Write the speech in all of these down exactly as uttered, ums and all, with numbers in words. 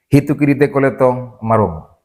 Hitu ki dite kole tong maromo.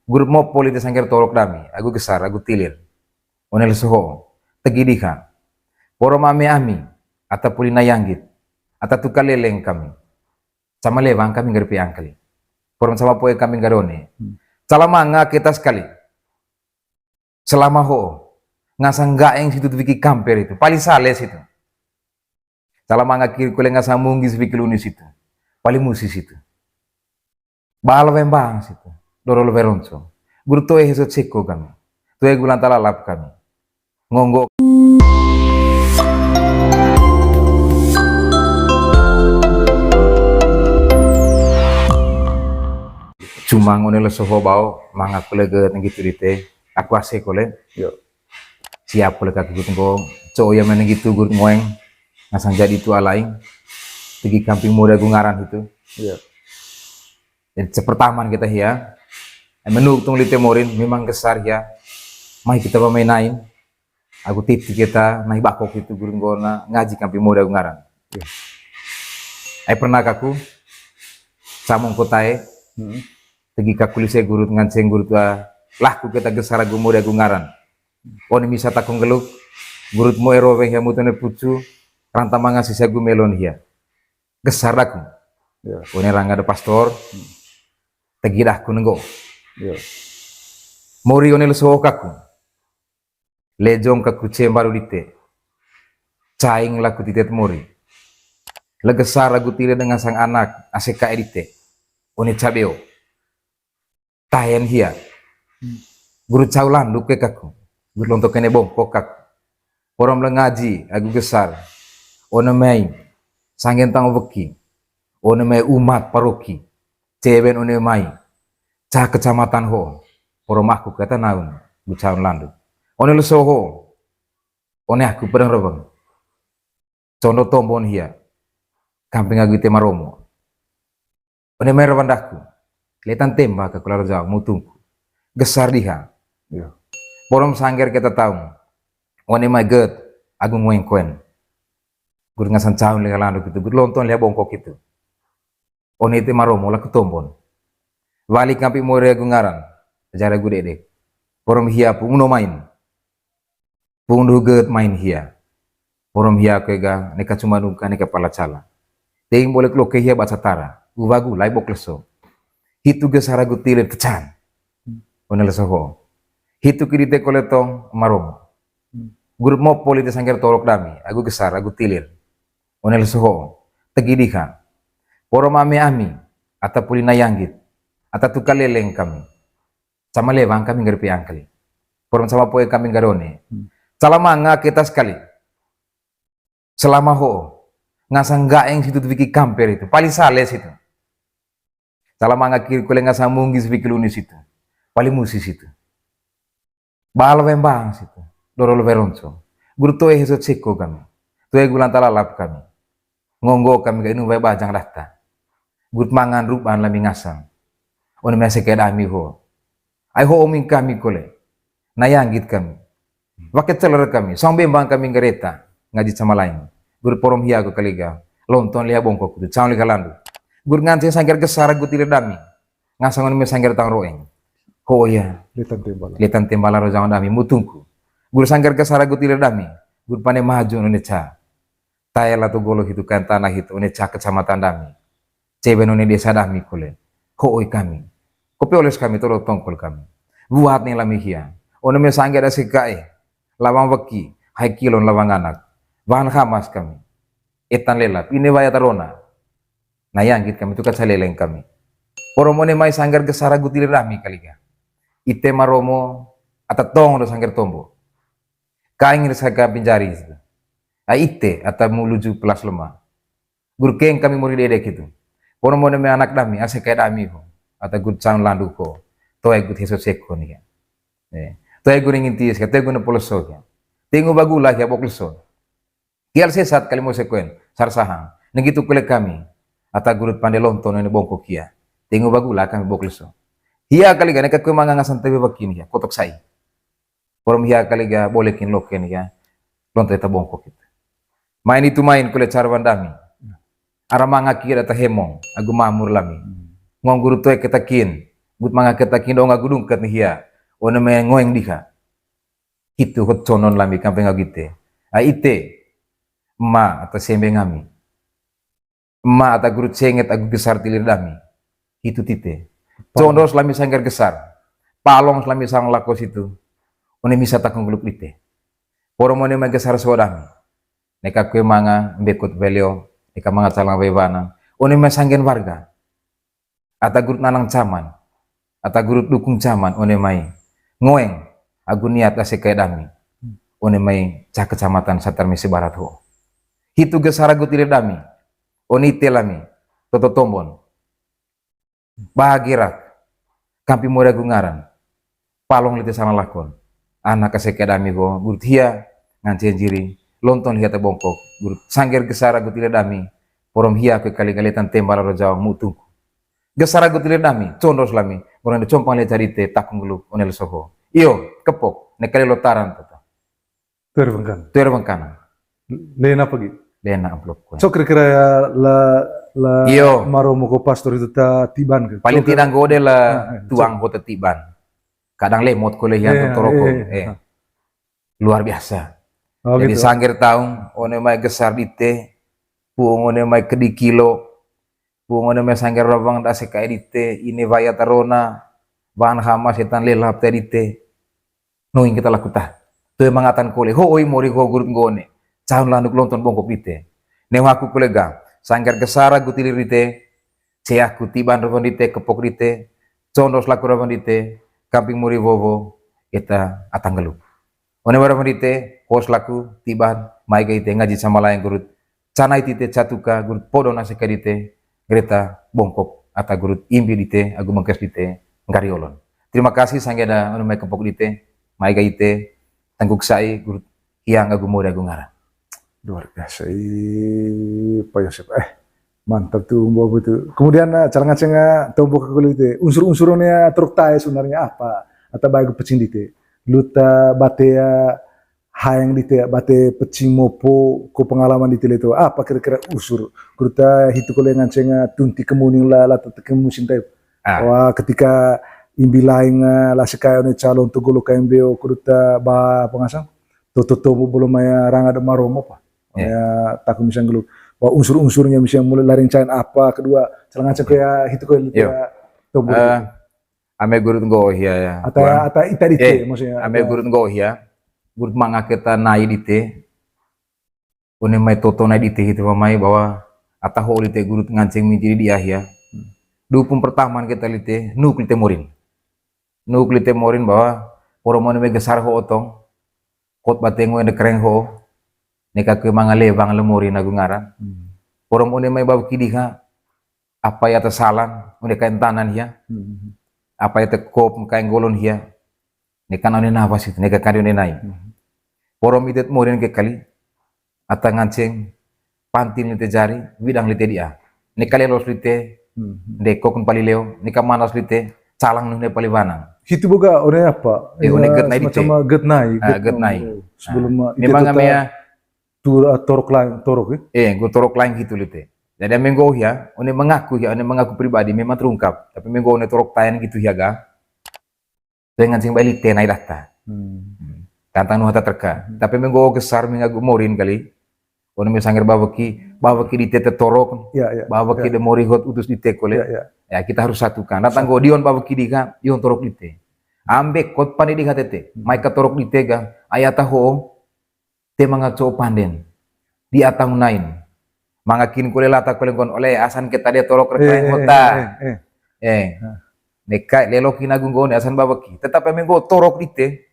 Gurut mopo lite sangger torok dami, agu gesar, agu tilir. One leso ho'o, tegi diha. Porom ame ami, ata puli nayanggit, ata tuka leleng kami. Sama lewang kami ngger pe angkali. Porom sama poe kami ngger one. Cala manga keta sekali. Selama ho'o, ngasang gaeng situ tu wiki kamper itu, pali sale situ. Cala manga kiri kole ngasang munggis wiki luni situ, pali musi situ. Bal wembang situ, doro lewe ronco. Guru toe heso ceko kami, toe gulan talalap kami. Ngonggo. Cumang one leso ho'o bao, manga kole ge nenggi turite, aku ase kole. Yo. Siap kole kaki gurut nggo, co ia meneng gitu gurut ngoeng, ngasang jadi tu alaing, tegi kamping muda gu ngaran itu. Yo. Jadi sepertaman kita hia, menurut tung lite morin, memang gesar hia, mai kita pemain nain, aku titi kita, naik bakok itu gurut nggo na ngaji kamping muda gu ngaran. Yo. Ai pernah kaku, samong kotae, tegi kakulise gurut nganceng gurut wa, laku kita gesar agu muda gu ngaran. One misa takung geluk, gurut mo ero weng hia mutone pucu, ranta manga sisa gu melon hia. Gesar daku. Yo. One ranga de pastor, tegi daku nenggo. Yo. Mori one leso kaku. Lejong kaku ce mbaru dite. Caing laku tite temori. Legesar agu tile dengan sang anak, ase kae dite. One cabeo. Taen hia. Guru cau landuk ke kaku. Guru lonto kene bongkok kaku. Porom le ngaji, agu gesar. One mai. Sanggen tang weki. One mai umat paroki. Cewen one mai. Ca kecamatan ho. Porom aku kata naun. Guru cau landuk. One leso ho. One aku pedang rebeng. Condo tombon hia. Kamping agu ite maromo. One mai rawan daku. Letan temba ke keluar jauh mutungku. Gesar diha. Yo. Porom sangger kita taung. One mai get. Agu ngoeng koen. Guru ngasan caun lega landuk itu. Guru lonton lega bongkok itu. One ite maromo laku tombon. Wali kamping more agu ngaran. Jara gu dede. Porom hia pung no main. Pung duhu get main hia. Porom hia kue ga, neka cuma nungka, neka pala cala. Teing bolek loke hia baca tara. Uwa gulai bok leso. Hitu gesar agu tilir kecan. One leso ho. Hitu ki dite kole tong maromo. Gurut mopo lite sangger torok dami, agu gesar, agu tilir. One leso ho. Tegi diha. Porom ame ami, ata puli nayanggit, ata tuka leleng kami. Sama lewang kami ngger pe angkali. Porom sama poe kami ngger one. Cala manga keta sekali. Selama ho. Ngasang gaeng situ tu wiki kamper itu. Pali sale situ. Cala manga kiri kole ngasang munggis wiki luni situ. Pali musi situ. Bal wembang situ. Doro lewe ronco. Guru toe heso ceko kami. Toe gulan talalap kami. Ngonggo kami ka inu wae bajang data. Gurut mangan ruban lami ngasang. One mai ase kae dami ho. Ai ho oming kami kole. Nayanggit kami. Wake celer kami. Song bembang kami ngereta. Ngaji sama lain. Gurut porom hia ko kaliga. Lonton liha bongkok kutu. Caun liha landu. Gurut nganceng sangger gesar agu tilir dami. Ngasang one mai sangger tang roeng. Ho ya. Letan tembala. Letan tembala ro jang dami mutungku. Gurut sangger gesar agu tilir dami. Gurut pane maju one ca. Tae latu golo hitu kaen tanah hitu, one ca kecamatan dami. Cewen one desa dami kole. Ho'oi kami. Kopi oles kami, tolo tongkol kami. Buat ne lami hia. One mai sangge ada sekae. Lawang weki, hai kilon lawang anak. Bahan hamas kami. Etan lelap, ine waya tarona. Nayanggit kami, tuka caleleng kami. Porom one mai sangger gesar agu tilir dami kaliga. Ite maromo, ata tong do sangger tombo. Kaing resa ka pinjari situ. Ai ite ata muluju pelas lema. Gurut keng kami mori dedek itu. Porom one mai anak dami, ase kae dami ho. Ata gurut caun landu ho. Toe gurut heso seko ni ya. Eh, toe gurut ringin tis ka, toe gurut poloso ya. Tengu bagula ya bok leso. Kial sesat kali mo sekoen, sarsahang. Negitu kule kami. Ata gurut pande lonton ini bongkok kia. Tengu bagula kami bok leso. Hia kaliga neka kue manga ngasan tebe bakin ya, kotok sai. Porom hia kaliga bolekin loken ya. Lonto eta bongkok itu. Main itu main kule carwan dami. Ara manga kira ta hemong, agu mamur lami. Ngo guru toe ketakin, gut manga ketakin do nga gudung ket hia. One mai ngoeng diha. Hitu hot conon lami kampeng agu ite. Ai ite, ema ata sembe ngami. Ema ata gurut senget agu gesar tilir dami. Hitu tite. Condos lami sanggar gesar. Palongs lami sang lako situ. One misa takung geluk dite. Poro mone mai gesar so dami. Neka kue manga mbekut velio, neka manga calang wewana. One mai sanggen warga. Ata gurut nanang caman. Ata gurut dukung caman, one mai. Ngoeng, agu niat ase kae dami. One mai ca kecamatan satar mese barat ho. Hitu gesar agu tilir dami. One ite lami, toto tombon. Bahagirak, kampi mori agu ngaran. Palong lite sana lakon. Anak ase kae dami ho, gurut hia, ngance jiri, lonton hia ta bongkok, gurut sangger gesar agu tilir dami, porom hia kue kali ngaletan tembal ro jawa mutungku. Gesar agu tilir dami, condos lami, ngorang de compang le cari te takung geluk, one le soho. Iyo, kepok, ne kali lotaran tata. Tuer bengkan. Tuer bengkan. Lena pagi. Lena amplop ko. So kira-kira ya la, la Iyo. Maro moko pastor itu ta tiban ke? Paling So, tidak gode la Ah, eh, tuang so. Kota tiban. Kadang lemot ko le hian Eh, toroko. Eh, Eh. Ah. Luar biasa. Oh, Jadi gitu. Sangger taung, one mai gesar dite, puung one mai kedi kilo, puung one mai sangger rawang dase kae dite, ini waya tarona, bahan hama setan lelap te dite. Noing kita laku ta. Toe mangatan kole, ho oi mori ho gurut nggone. Caun lanuk lonton bongkok dite. Neu aku kole ga, sanggar gesar agu tilir dite, ce aku tiban rawang dite, kepok dite, condos laku rawang dite, kamping mori wowo, eta atang geluk. One wara rawang dite, hos laku, tiban, mai ga ite ngaji sama lain gurut. Canai tite catuka, gurut podo nase ka dite, gereta bongkok, ata gurut imbi dite, agu mengkes dite, nggari olon. Terima kasih sanggeda, anu mai kepok dite, mai ga ite, tengkuk sai, gurut hiang agu mori agu ngaran. Luar biasa, ih, Pak Yosep. Eh, mantap tuh, Mbok, itu. Kemudian, eh, cara ngaceng, eh, tombok ke kulit, eh, unsur-unsurnya truk tae sebenarnya apa? Atau baik pecing dite. Luta bate, eh, hayang dite, bate pecing mopo, ko pengalaman dite leto. Apa kira-kira usur? Kuruta hitu kole ngaceng, eh, tunti kemuning la, la tete kemusin tae. Ah. Wah, ketika imbi laing, eh, la sekaya ne calon tu golo K M B O kuruta ba pengasang. Toto tomo belum maya ranga de maromo pa. Iya. Ya, takut misang gelu. Wah, unsur-unsurnya misang mulai laring cain apa, kedua, celana cek ya, itu kok Iya. Ya, tombol Eh, gitu. Ame gurut nggo hia ya. Ata, Tuan. Ata ita dite, Eh, maksudnya, ame ata gurut nggo hia. Gurut manga keta nai dite. One mai toto nai dite hitu mamai bahwa ata ho dite gurut nganceng minti di dia hia. Dupung pertaman keta lite, nuk lite morin. Nuk lite morin bahwa poro mone mai gesar ho otong. Kot bate ngoe de kereng ho. Neka ke manga lewang le morin agu ngaran. Hmm. Poro mone mai bawa kidiha. Apa ya te salan, mone kain tanan hia. Hmm. Apa ya te kop kain golon hia. Neka na one nawas itu, neka kari one nai. Hmm. Poro mitet morin ke kali. Ata nganceng, pantin lite jari, widang lite dia. Neka lelos lite, Hmm. Dekok pali leo, neka manas lite, calang nune pali wanang. Hitu boga one apa? Eh, one Ina get nai dite. Semacam get nai, Ah, get get nai. nai. Sebelum Ah. Itu Memang tota amia tu, ah, torok lain, torok, eh? Eh, gua torok lain gitu lite. Jadi ame nggo hia, one mengaku hia, one mengaku pribadi memang terungkap. Tapi ame nggo one torok tayan gitu hia ga. Toe nganceng bai lite nai data. Hmm. Hmm. Tantang nu hata terka. Hmm. Tapi ame nggo gesar mengaku morin kali. One mai sangger baweki, baweki dite te torok. Ya, ya. Baweki Ya. de mori hot utus dite kole. Ya, ya. Ya, kita harus satukan. Datang Satu. Go dion baweki diha, dion torok dite. Ambek kot pani diha tete. Hmm. Mai ka torok dite ga, ayata ho, te manga co panden. Di atang nain. Manga kin kole lata kole nggon ole asan keta de torok rekain Eh, eh, hota. eh, eh. Eh. Hah. Neka lelo kin agung nggon asan baweki. Tetap ame nggo torok dite.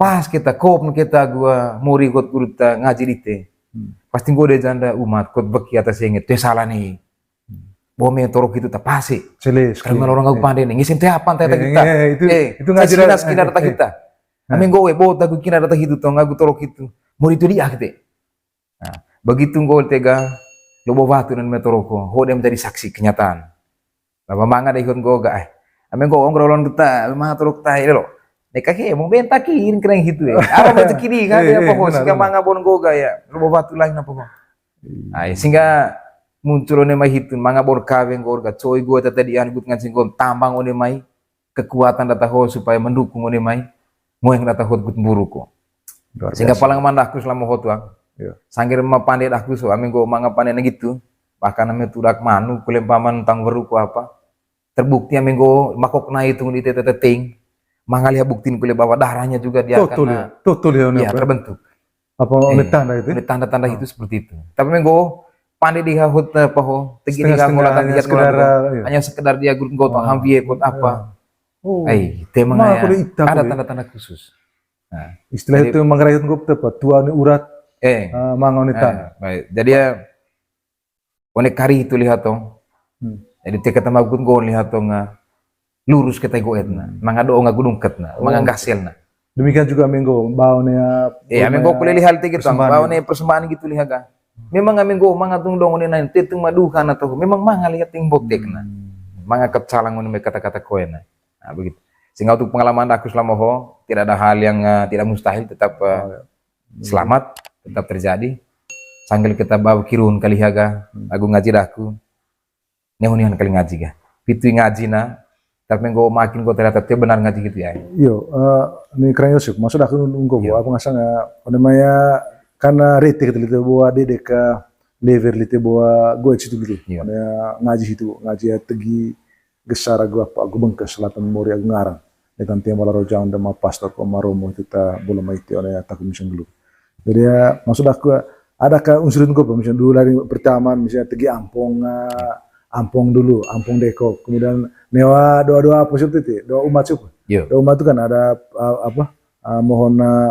Pas kita kop kita gua mori kot guru ta ngaji dite. Hmm. Pasti nggo de janda umat kot beki atas inget. Te salah nih. Hmm. Bome torok itu ta pase. Jelas, Kalau jelas. Orang aku Eh. Pande nih, ngisim te apa ta Eh, kita. Eh, itu, Eh, itu ngaji sekina, dah. Sekina Eh, data eh. Kita. Nah. Ame nggo we bota ku kina data hitu tong aku torok itu. Mori itu dia kete. Nah, begitu nggo tega, lobo watu dan metoroko, ho dem jadi saksi kenyataan. Lama manga deh ikut nggo ga, eh. Ame nggo ong rolon kita, ame manga torok tai lo. Neka he, mau bentakin keren gitu ya. Apa rezeki di kan, Iya, ya, iya, pokok benar, sehingga benar. Manga bon nggo ga ya. Lobo watu lain apa kok. Iya. Nah, sehingga muncul one mai hitun, manga bor kawe nggo orga, coi gua tata dian gut nganci nggon tambang one mai, kekuatan data ho supaya mendukung one mai, ngoeng data ho gut mburu ko. Sehingga palang mandaku selama ho tuang. Sangger ma pande daku so, ami nggo manga pande na gitu. Bahkan ami tudak manu, kulempaman tang weru ko apa. Terbukti ami nggo makok nai tung di tete ting. Mangaliha buktin kule bahwa darahnya juga dia akan, eh, ya, terbentuk. Apa, eh, oleh tanda itu? Oleh tanda-tanda itu seperti itu. Tapi ami nggo pande di hahut, eh, paho, tegi di hahut, hanya sekedar, eh, iya, hanya sekedar dia gurut nggo tong hamwie buat apa. Oh. Ai, temang ya. Ada tanda-tanda khusus. Nah, istilah itu manggarahut nggo apa? Tua ni urat, eh, manga ni tanda. Baik. Jadi ya, one kari itu lihat tong. Jadi teka tamba gut nggon lihat tong, ah, lurus kita goetna. Manga doong agu dungketna, manga gaselna. Demikian juga ami nggo, ba one, ah, ami nggo kule lihat tegi tong, ba one persembahan gitu lihat ka. Memang ami nggo manga tung dong one nain, tetung maduhan atau memang manga lihat ting botekna. Manga kecalang one kata-kata koena. Nah, begitu. Sehingga untuk pengalaman aku selama ho, tidak ada hal yang, eh, tidak mustahil, tetap, eh, selamat, tetap terjadi. Sambil kita bawa kirun kali haga, agu ngaji daku. Nehunian kali ngaji ga. Pitu ngaji na, tapi nggo makin nggo ternyata te benar ngaji gitu ya. Yo, eh, ni Krang Yusuf, maksud aku nunggu apa ngasang, eh, one maya karena rete gitu lite bawa dedek ke lever lite bawa gue situ gitu. Iya. One ngaji situ, ngaji ya tegi gesar agu apa, agu bengkes selatan mori agu ngarang. Netan tia mala rojang dema pastor ko maromo itu ta bolo mai ti one ataku misalnya dulu. Jadi ya, maksud aku, ada ke unsur itu kok, misalnya dulu dari pertama, misalnya tegi ampong, eh, ampong dulu, ampong deko. Kemudian newa doa-doa apa sih itu? Doa umat sih. Iya. Doa umat itu kan ada, eh, apa, eh, mohon, eh,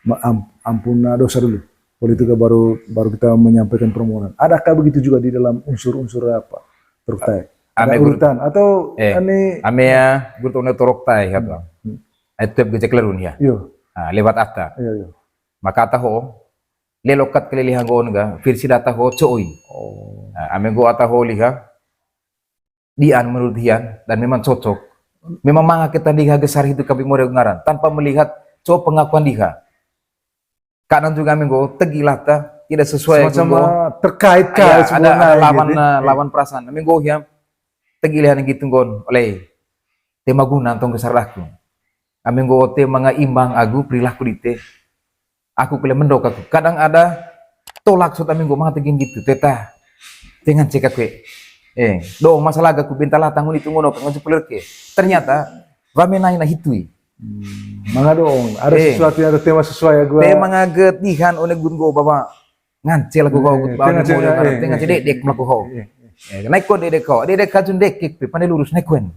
ma-, am-, ampun, eh, dosa dulu. Kalau itu kan baru, baru kita menyampaikan permohonan. Adakah begitu juga di dalam unsur-unsur apa? Truk tai. Ada urutan atau, eh, ame ya, guru tone torok tai, apa? Itu tiap gejek lerun ya. Iya. Nah, lewat ata. Iya, iya. Maka ata ho, lelokat kelilihan nggon ga, versi data ho coi. Oh. Nah, ami nggo ata ho liha, dian menurut hian, dan memang cocok. Memang manga kita diha gesar itu kabi more ngaran, tanpa melihat co pengakuan diha. Kadang juga ami nggo tegi lata, tidak sesuai. Semacam, eh, terkait kah, ada, ada lawan, eh, lawan perasaan. Ami nggo hian, tegi lihan gitu nggon, oleh. Tema guna tong gesar laku. Ami nggo te manga imbang agu perilaku dite. Aku kele mendok aku. Kadang ada tolak sot ami nggo manga tegin gitu. Teta. Tengan cek aku. Eh, do masalah aku bentar lah tangun itu ngono kan peler ke. Ternyata wame nai na hitui. Manga doong, ada sesuatu yang ada tema sesuai ya gua. Tema ngaget dihan one gun go bawa. Ngancel aku kau, eh, tengah cedek, eh, tengah cedek, dek melaku ho. Eh, naik ko dedek ko, dedek kajun dekek pe, pandai lurus naik kuen.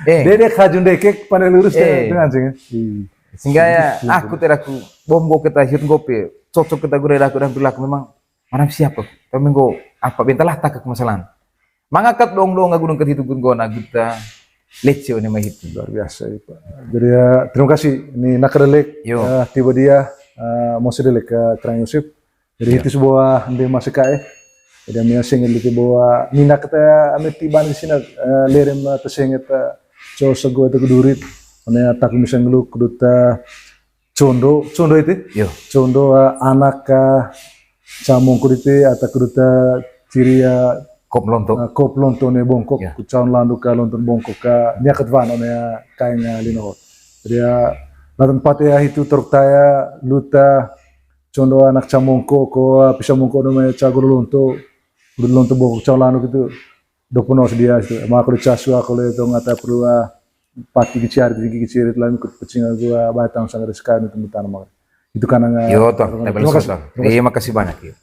Eh. Dedek kajun dekek, pandai lurus, eh, tengah cedek. Sehingga ya, aku tidak aku, bom go kita hiut gope, cocok kita gure aku dan perilaku memang, mana siapa? Tapi nggo, apa, bentalah tak ke masalah. Mangakat dong-dong aku dong ke hitu gun gona kita, lece one mah hitu. Luar biasa ya, Pak. Jadi ya, terima kasih. Ini nak delek, yo, eh, tiba dia, eh, mau sedelek ke Kerang Yusuf. Jadi, iya, itu sebuah ende masuk kae. Jadi, ami asing lite bawa mina kata ami tiban di sini, eh, lerem, eh, tesenget, eh, co sego itu kedurit. Mana tak bisa ngeluk kuduta condo, condo itu? Iya. Condo, eh, anak, eh, camong kudite atau kuduta ciri, eh, kop lonto. Eh, kop lonto ne bongkok, iya, ku caun landu ka lonto bongkok ka nyaket vano ne, eh, kain, eh, lino. Jadi, eh, latan pate ya itu teruk taya luta condo anak camongko ko, ah, pisa mongko do mai cago lonto, udah lonto bongkok cago lanu gitu. Dopo no sedia itu. Maka udah casu aku le tong ata perlu, ah, pati kecil, tinggi kecil, lain ikut pecing aku, ah, batang sangat sekali itu mutan maka. Itu kan, ah, yo, Tong, terima kasih. Terima kasih banyak, yo.